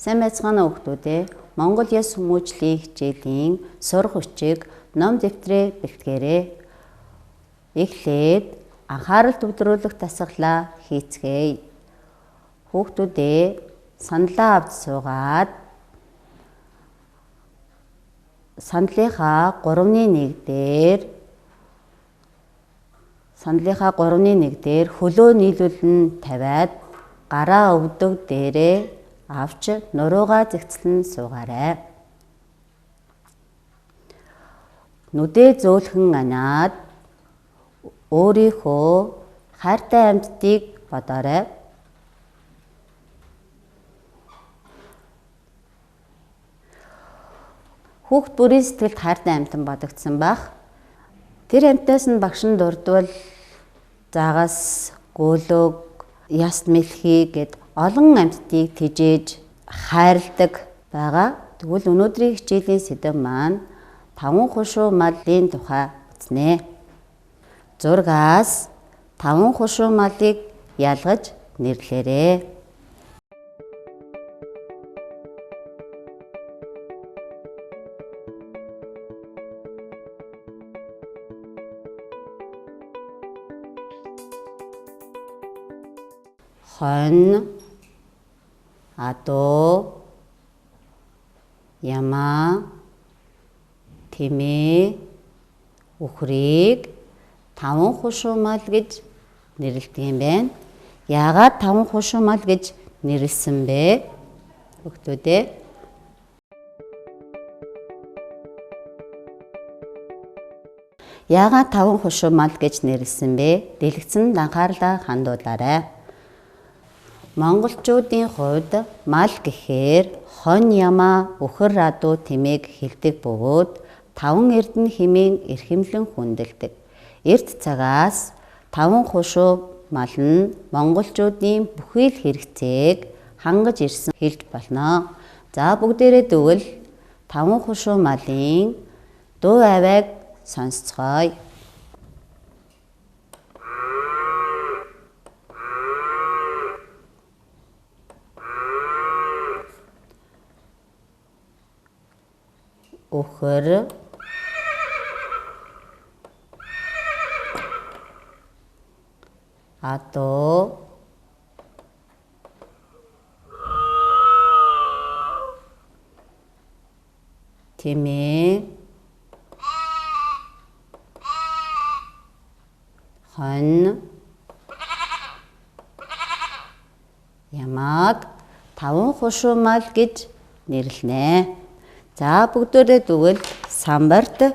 Сайн байцгаана уу хүмүүдээ. Монгол ёс хүмүүжлийн хичээлийн сурах хүчийг ном дэвтрээ бэлтгээрэй. Эхлээд анхаарал төвлөрүүлэх дасгалаа хийцгээе. Хүүхдүүдээ саналаа авч суугаад саналынхаа 3-1 дээр саналынхаа 3-1 дээр хөлөө нийлүүлэн тавиад гараа өвдөг дээрээ авч нуруугаа зэгцлэн суугаарай. Нүдээ зөөлхөн анаад өөрийнхөө хайртай амьтдыг бодоорой. Хүүхд бүрийн сэтгэлд хайртай амьтан бодогдсон байх. Тэр амьтнаас нь багш нь дурдвал загас, гөөлөг, яст мэлхий гэд олон амьтдыг тэжээж хайрладаг байгаа. Тэгвэл өнөөдрийн хичээлийн сэдэв маань таван хушуу малын тухай үзнэ. Зургаас таван хушуу малыг ялгаж нэрлээрэй. Хонь, адуу, ямаа, тэмээ, үхрийг таван хушуу мал гэж нэрлэдэг юм байна. Яагаад таван хушуу мал гэж нэрлэсэн бэ? Хүүхдүүдээ. Яагаад таван хушуу мал гэж нэрлэсэн бэ? Дэлгэцэнд анхаарлаа хандуулаарай. Монголчуудын хувьд мал гэхээр хонь, ямаа, үхэр, адуу, тэмээг хэлдэг бөгөөд таван эрдэнэ хэмээн эрхэмлэн хүндэлдэг. Эрт цагаас таван хушуу мал нь монголчуудын бүхий л хэрэгцээг хангаж ирсэн хэлж болно. За бүгдээрээ тэгвэл таван хушуу малын дуу авиаг сонсцгоё. Үхэр, адуу, тэмээ, хонь, ямааг таван хушуу мал гэж нэрлэнэ. За бүгдээрээ тэгвэл самбарт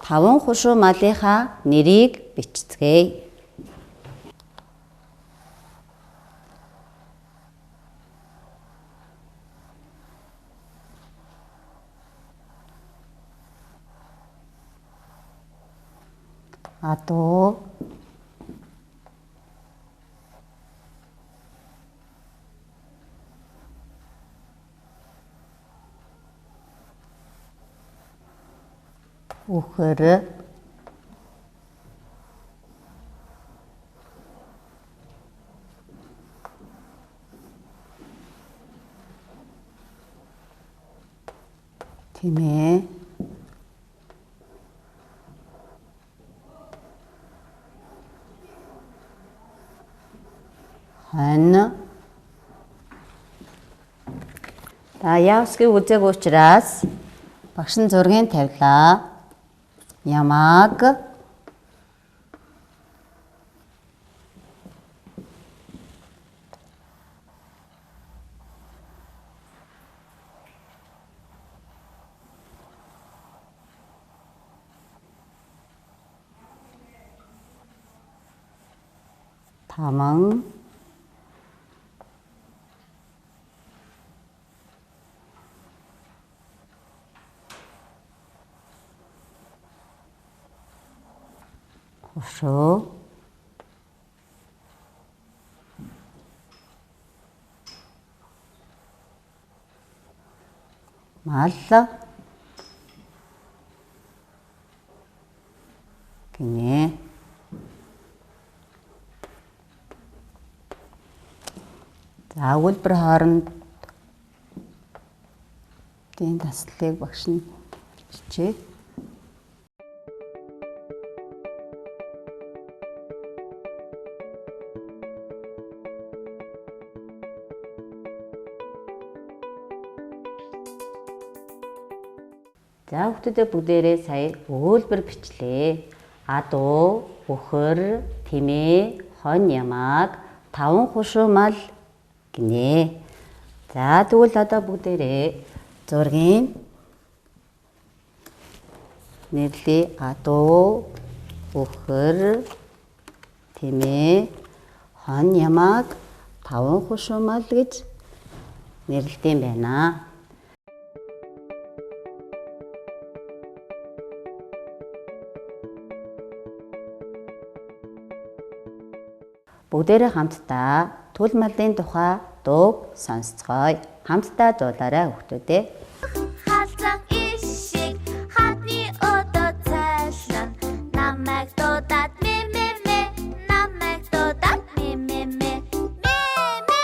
таван хушуу малынхаа нэрийг бичцгээе. Адуу, үхэр, тэмээ, хонь. За явсгийг үзээгүй учраас багш нь зургийг тавилаа. Ямааг, таман, хушуу, мал гинэ. За өгүүлбэр хооронд Хүүхдүүдийн таслалыг багш нь бичээ. За хүүхдүүдээ бүгдээрээ сая өгүүлбэр бичлээ. Адуу, үхэр, тэмээ, хонь ямааг таван хушуу мал гинэ. За тэгвэл одоо бүгдээрээ зургийн нэрлэе. Адуу, үхэр, тэмээ, хонь ямааг таван хушуу мал гэж нэрлэдэг юм байна. Бүгдээрээ хамтдаа түл малын тухай дууг сонсцгоё. Хамтдаа дуулаарай хүүхдүүдээ. Халзан ишиг хадны өдөө цайлан намайг дуудаад мэ мэ мэ намайг дуудаад мэ мэ мэ мэ мэ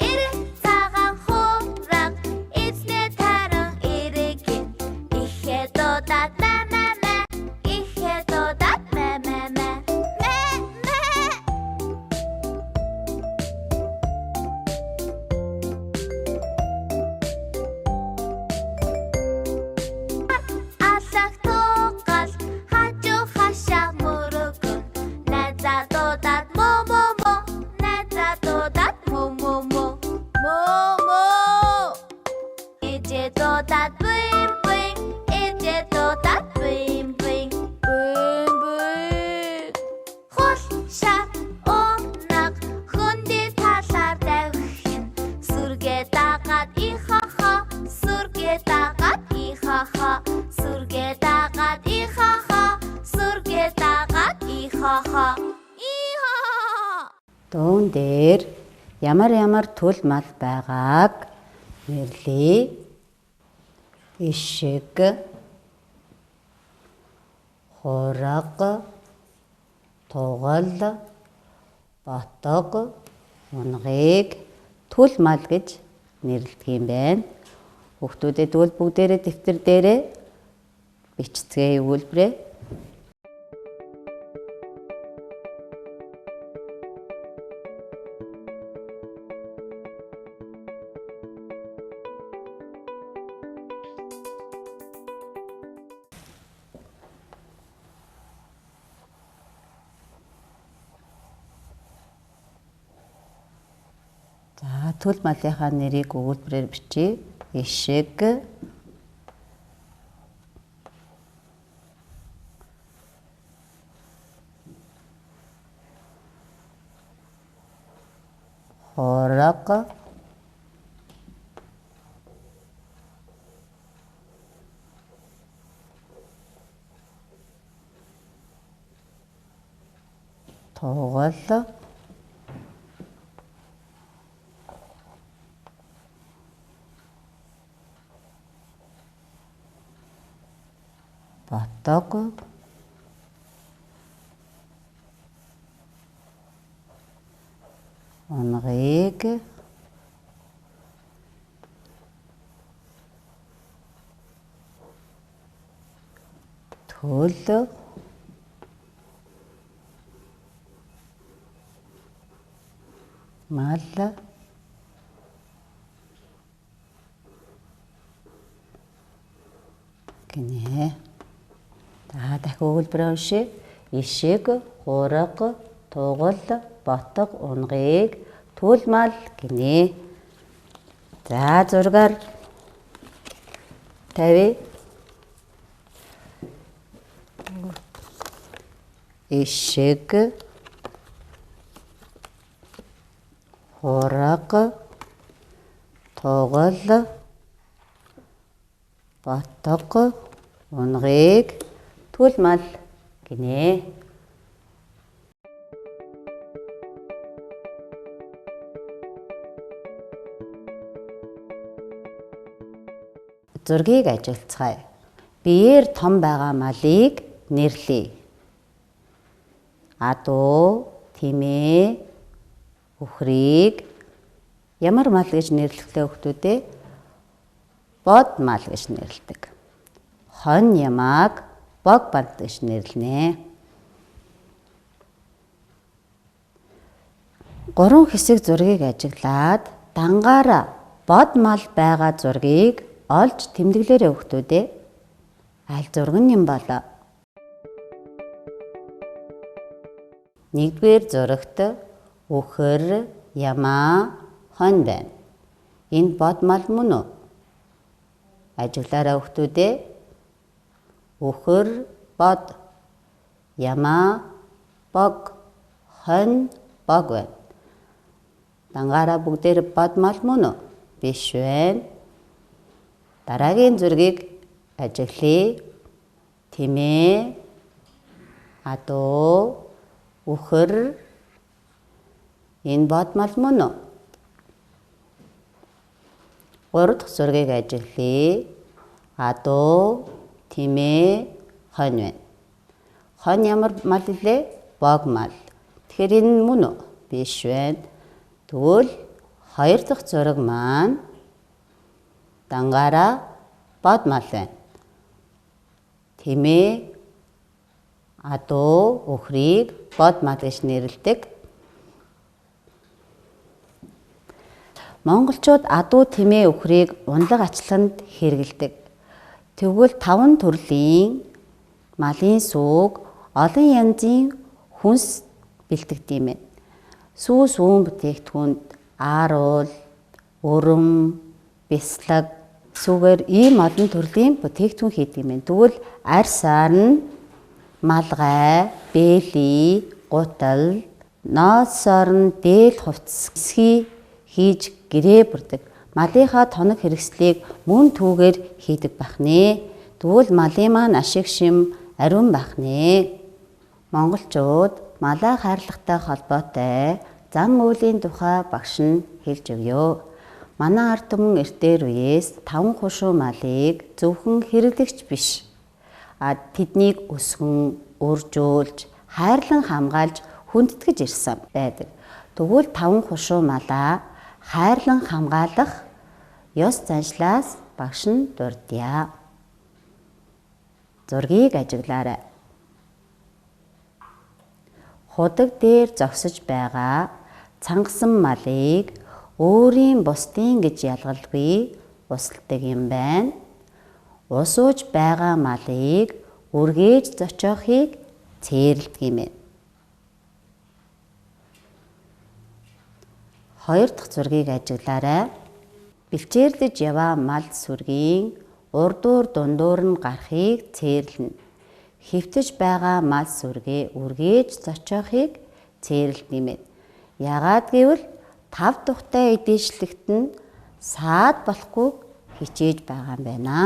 Эрэг цагаан хуураг эзнээ таран эрэгэн ихээ дуудаад мэ мэ мэ ихээ дуудаад мэ мэ мэ мэ мэ. Алах тугал хажуу хашаа мөрөгөн найзаа дуудаад мө мө мө найзаа дуудаад мө мө мө мө мө Ээжээ дуудаад буин буин ээжээ дуудаад буин буин буин буин Хул шар унаг хөндий талаар давхин сүргээ дагаад ихаха сүргээ дагаад ихаха сүргээ дагаад ихаха сүргээ дагаад ихаха ихаха. Дуун дээр ямар ямар түл мал байгааг нэрлэе. Ишиг, хураг, тугал, ботог, унгыг түл мал гэж нэрлэдэг юм байна. Хүүхдүүдээ тэгвэл бүгдээрээ дэвтэр дээрээ бичцгээе өгүүлбэрээ. За түл малынхаа нэрийг өгүүлбэрээр бичье. Ишиг, хураг, тугал, ботог, унгыг төл мал гинэ. За дахин өгүүлбэрээ уншъя. Ишиг, хураг, тугал, ботог, унгыг түл мал гинэ. За зургаар тавь. Ишиг, хураг, тугал, ботог, унгыг түл мал гинэ. Зургийг ажиллацгаая. Биеэр том байгаа малыг нэрлэе. Адуу, тэмээ, үхрийг ямар мал гэж нэрлэх вэ хүүхдүүдээ? бод мал гэж нэрлэдэг. Хонь ямааг бог банд гэж нэрлэнэ. 3 хэсэг зургийг ажиглаад дангаараа бод мал байгаа зургийг олж тэмдэглээрэй хүүхдүүдээ. Аль зураг нь юм болоо? 1-р зурагт үхэр, ямаа, хонь байна. Энэ бод мал мөн үү? Ажиглаарай хүүхдүүдээ. Үхэр, бод, ямаа, бог, хонь, бог байна. Дангаараа бүгдээр бод мал мөн үү? Биш байна. Дараагийн зургийг ажиглая. Тэмээ, адуу, үхэр. Энэ бод мал мөн үү? 3 дахь зургийг ажиглая. Адуу, тэмээ, хонь байна. Хонь ямар мал илээ? Бог мал. Тэгэхээр энэ мөн үү? Биш байна. Тэгвэл 2 дахь зураг маань дангаараа бод мал байна. Тэмээ, адуу, үхрийг бод мал гэж нэрлэдэг. Монголчууд адуу, тэмээ, үхрийг унлаг ачланд хэрэглэдэг. Тэгвэл 5 төрлийн малын сүүг олон янзын хүнс бэлтгэдэг юм байна. Сүү сүүн бүтээгдэхүүнд ааруул, өрөм, бяцлаг, сүүгээр ийм олон төрлийн бүтээгдэхүүн хийдэг юм байна. Тэгвэл арьсаар нь малгай, бээлий, гутал, ноосоор нь дээл хувцас эсхий хийж гэрээ бүрдэг. Малынхаа тоног хэрэгслийг мөн түүгээр хийдэг байх нэ. Тэгвэл малын маань ашиг шим ариун байх нэ. Монголчууд малаа хайрлахтай холбоотой зан үйлийн тухай багш нь хэлж өгье. Манай ард түмэн эртээр үеэс 5 хушуу малыг зөвхөн хэрэглэгч биш. Тэднийг өсгөн, үржүүлж, хайрлан хамгаалж хүндэтгэж ирсэн байдаг. Тэгвэл 5 хушуу малаа хайрлан хамгаалах ёс заншлаас багш нь дурдъя. Зургийг ажиглаарай. Худаг дээр зогсож байгаа цангасан малыг өөрийн бусдын гэж ялгалгүй усалдаг юм байна. Ус ууж байгаа малыг үргээж зочоохыг цээрэлдэг юм байна. 2 дахь зургийг ажиглаарай. Бэлчээрлэж яваа мал сүргийн урдуур дундуур нь гарахыг цээрлэнэ. Хэвтэж байгаа мал сүргээ үргээж зочоохыг цээрэлдэг юм байна. Яагаад гэвэл 5 тухтай эдээшлэгт нь саад болохгүй хичээж байгаа юм байна.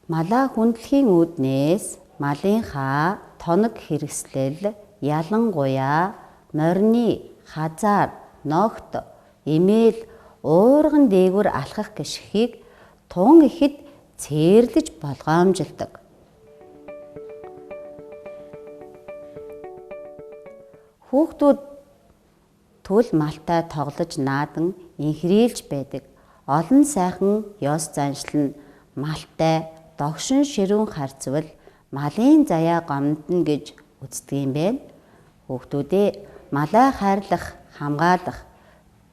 Малаа хүндлэхийн үүднээс малынхаа тоног хэрэгслэл, ялангуяа морины, хазаар, ногт, эмээл, уурган дээгүүр алхах гишхийг тун ихэд цээрлэж болгоомжилдог. Хүүхдүүд төл малтай тоглож наадан инхрийлж байдаг. Олон сайхан ёс заншил нь малтай догшин ширүүн харьцвал малын заяа гомдно гэж үздэг юм байна. Хүүхдүүдээ малаа хайрлах, хамгаалах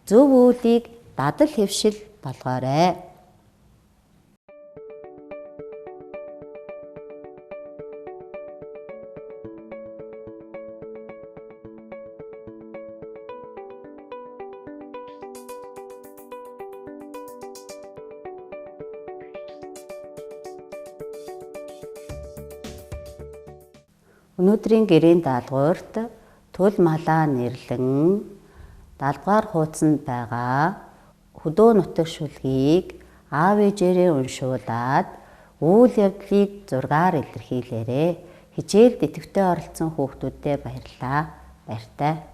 зөв үйлийг дадал хэвшил болгоорой. Өнөөдрийн гэрийн даалгаварт төл малаа нэрлэн 70 дугаар хуудсанд байгаа хөдөө нутаг шүлгийг аав ээжээрээ уншуулад үйл явдлыг зургаар илэрхийлээрэй. Хичээлд идэвхтэй оролцсон хүүхдүүдэд баярлалаа. Баяртай.